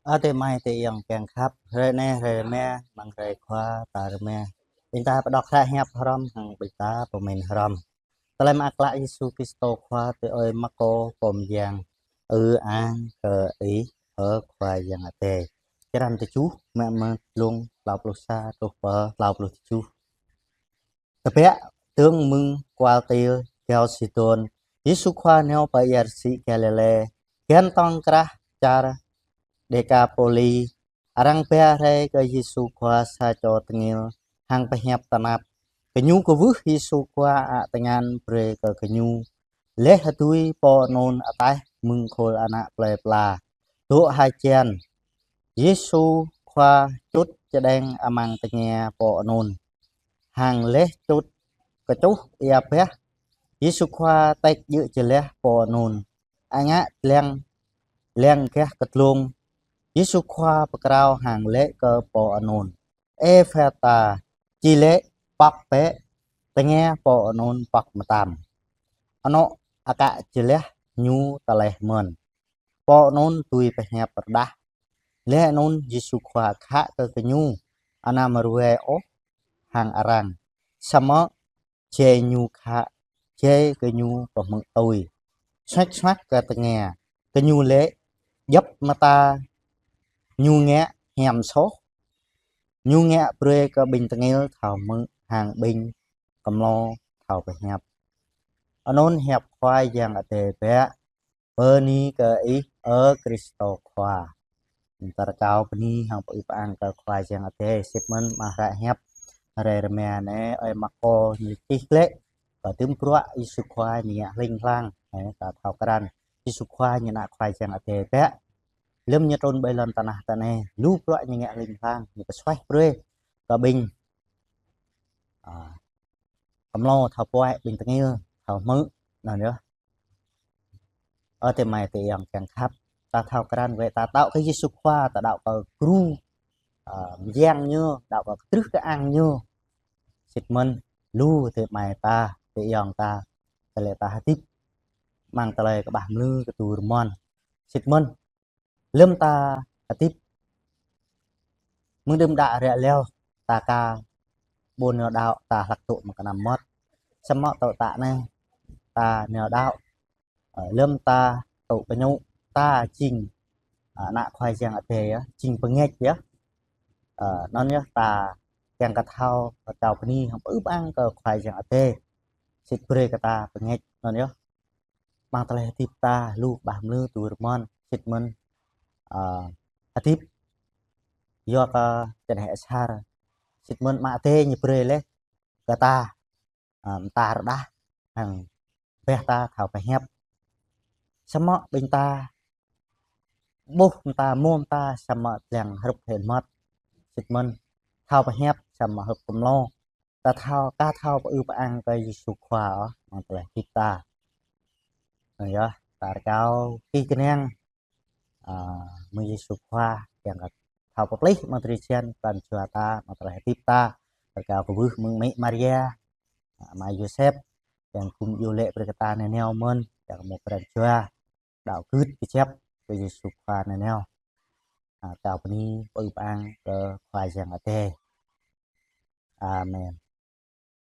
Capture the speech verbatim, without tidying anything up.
Ơ adơi amai adơi ayŏng kiăng khăp, hrơi anai hrơi rơma, amăng hrơi Khua ta rơma. Ƀing ta pơđok hră hiăp hrŏm, hăng ƀing ta pơmĭn hrŏm. Tơlơi mơak klă Yêsu Krist Khua tui ơi Markô pô mơyang. Ư-ang kơ Ih, ơ Khua Yang Adai. Črăn tơjuh, mă mơ̆ng glông klâo pluh sa truh pơ klâo pluh tơjuh. Tơbiă dơ̆ng mơ̆ng kual Tir gao Sidôn, Yêsu Khua nao pơ ia rơsĭ Galilê, găn tŏng krah čar Dekapôli. Arăng ba rai kơ Yêsu Khua sa čô tơngil hăng pơhiăp tơnap. Gơñu kwưh Yêsu Khua ă tơngan brơi kơ gơñu. Laih hơdui pô anŭn ataih mơ̆ng khul ană plơi pla, dŏ hơjăn. Yêsu Khua čut čơđeng amăng tơngia pô anŭn, hăng laih čut kơčuh ia bah, Yêsu Khua tĕk djơ̆ jơlah pô anŭn. Angak leng, leng gah kơdlông, Yêsu Khua pơkrao hăng laĭ kơ pô anŭn: Êphata, či laĭ: pŏk bĕ. Tơngia pô anŭn pŏk mơtam, anŏ akă jơlah ñu tơleh mơ̆n. Pô anŭn dưi pơhiăp rơđah. Laih anŭn Yêsu Khua khă kơ gơñu anăm ruai ôh hăng arăng. Samơ̆ jai ñu khă, jai gơñu pơhmư̆ tui. Suăč suăč kơ tơngia, gơñu laĭ: Djŏp mơta ñu ngă hiam soh. Ñu ngă brơi kơ ƀing tơngil thâo hmư̆ hăng ƀing kơmlô thâo pơhiăp. Anŭn hiăp Khua Yang Adai bĕ. Bơni kơ Ih, ơ Krist Khua. Ƀing ta rơkâo bơni hăng pơư pơang kơ Khua Yang Adai. Sĭt mơ̆n amăng hră hiăp hrơi rơma anai, ơi Markô ñu čih glaĭ kơ tơm bruă Yêsu Khua ñu ngă hling hlang. Ơ, ta thâo krăn Yêsu Khua ñu ană Khua Yang Adai bĕ. Lơ̆m ñu trŭn ƀơi lŏn tơnah ta anai, lu bruă ñu ngă hling hlang, ñu pơsuaih brơi kơ ƀing, a, kơmlô thâo puaĭ, ƀing tơngil thâo hmư̆, anŭn yơh. Ơ adơi amai adơi ayŏng kiăng khăp, ta thâo krăn wơ̆t, ta đaŏ kơ Yêsu Khua, ta đaŏ kơ gru, a, mơyang ñu, đaŏ kơ kơtrưh kơang ñu. Sĭt mơ̆n lu adơi amai ta, adơi ayŏng ta, tơlơi ta hơdip amăng tơlơi kơƀah mlư kơtur rơmon. Sĭt mơ̆n lơ̆m ta hơdip, mơ̆ng đưm đă ră leo, ta aka ƀu nao đaŏ, ta hlak dŏ mơ̆ng kơnăm mơmŏt. Samơ̆ tŏ tă anai ta nao đaŏ, ơ, lơ̆m ta tŭ pơñŭ, ta jing, ơ, ană Khua Yang Adai yơh, jing pơngač yơh. Ơ, anŭn yơh ta kiăng kơ thâo, kơ thâo bơni hăng pơư pơang kơ Khua Yang Adai. Sĭt brơi kơ ta pơngač, anŭn yơh. Amăng tơlơi hơdip ta lu kơƀah mlư kơtur rơmon, sĭt mơ̆n, ơ, hơdip yua kơ čơđeh asar, sĭt mơ̆n Ama Adai ñu brơi laih kơ ta, ơ, mơta rơđah hăng bah ta thâo pơhiăp. Samơ̆ ƀing ta ƀuh mơta, mơ̆ mơta samơ̆ lăng hrup hĭ mơmŏt. Sĭt mơ̆n thâo pơhiăp samơ̆ hrup kơmlô. Ta thâo, aka thâo pơư pơang kơ Yêsu Khua ôh amăng tơlơi hơdip ta. Anŭn yơh, ta rơkâo kih kơnang, a, mơ̆ng Yêsu Khua, kiăng kơ thâo pơplih amăng drơi jăn pran jua ta, amăng tơlơi hơdip ta. Ta rơkâo kwưh mơ̆ng Mĕ Maria, a, Ama Yôsep, kiăng gum djru laĭ brơi kơ ta nanao mơ̆n, kiăng mơ̆ pran jua đaŏ gưt kơjăp kơ Yêsu Khua nanao. A, rơkâo bơni pơư pơang kơ Khua Yang Adai. Amen.